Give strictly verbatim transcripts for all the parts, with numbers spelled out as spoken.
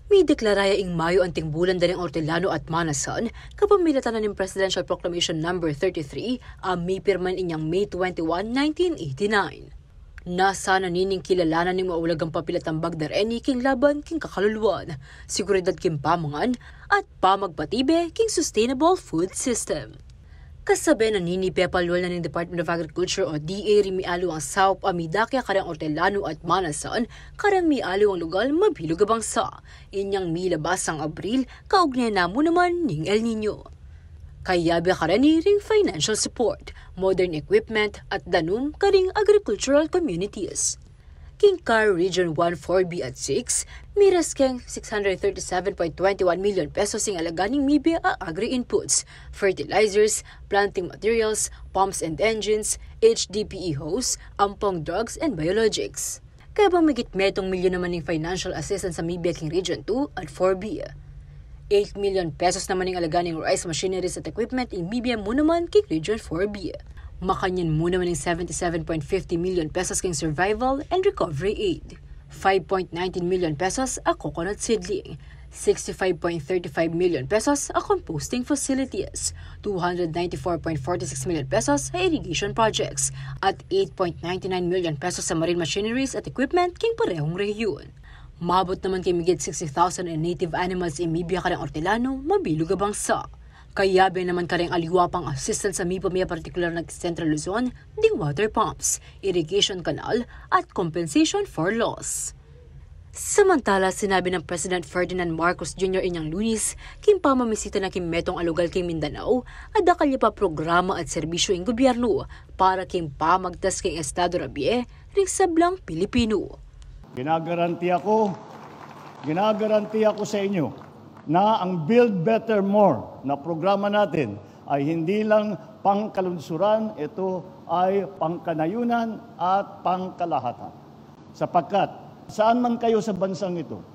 Mideklara ya ing Mayo anting bulan da ring Hortelano at Manasan, kapamilatan na ning Presidential Proclamation Number thirty-three, a mipirma inyang May twenty-one, nineteen eighty-nine. Nasa na nining kilalanan ning maulagang papilatambag da reni king laban king kakaluluan, seguridad king pamangan, at pamagpatibe king sustainable food system. Kasabe na nini, pepalwal na ning Department of Agriculture o D A ring mialiwang saup a midake kareng Hortelano at Manasan kareng mialiwang lugal mabilug a bangsa inyang milabasang Abril, kaugne na mu naman ning El Niño. Kayabe kareni ring financial support, modern equipment, at danum karing agricultural communities. King CAR Region one four B at six, miras keng six hundred thirty-seven point twenty-one million pesos ing alaga ning mibie a agri-inputs, fertilizers, planting materials, pumps and engines, H D P E hose, ampong drugs and biologics. Kaya bang migit metung milyon naman ing financial assistance a mibie king Region two at four B. Eight million pesos naman ing alaga ning rice machineries at equipment ing mibie mu naman king Region four B. Makanyan mu naman ing seventy-seven point fifty million pesos king survival and recovery aid. Five point nineteen million pesos a coconut seedling. Sixty-five point thirty-five million pesos a composting facilities. Two hundred ninety-four point forty-six million pesos a irrigation projects. At eight point ninety-nine million pesos a marine machineries at equipment king parehong rehiyon. Mabut naman king migit sixty thousand a native animals ing mibie kareng Hortelano mabilug a bangsa. Kayabe naman kareng aliwa pang assistance a mipamie partikular na Central Luzon, ding water pumps, irrigation canal, at compensation for loss. Samantala, sinabi nang President Ferdinand Marcos Junior inyang Lunes, king pamamisita na king metung a lugal king Mindanao, a dakal ya pa programa at serbisyu ing gobyernu para king pamagtas king estado ra bie ring sablang Pilipinu. Ginagarantiya ko, ginagarantiya ko sa inyo na ang Build Better More na programa natin ay hindi lang pangkalunsuran, ito ay pangkanayunan at pangkalahatan. Sapagkat saan man kayo sa bansang ito,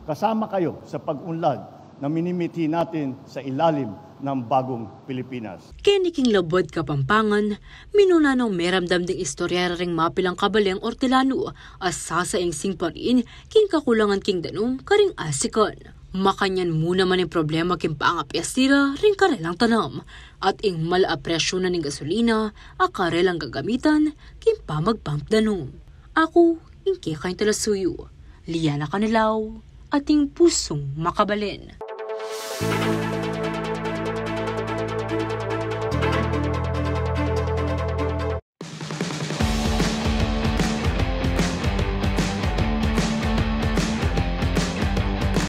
kasama kayo sa pag-unlad na minimithi natin sa ilalim ng bagong Pilipinas. Keni king Labuad Kapampangan, minuna nong meramdam ding istorya ring mapilang kabaleng Hortelano a sasaingsing pa rin king kakulangan king danum karing asikan. Makanyan mu naman ing problema king pangapias da ring karelang tanam at ing mala a presyu na ning gasolina a karelang gagamitan king pamagpump danum. Aku ing kekayung talasuyu, Liana Canelao, ating pusung makabalen.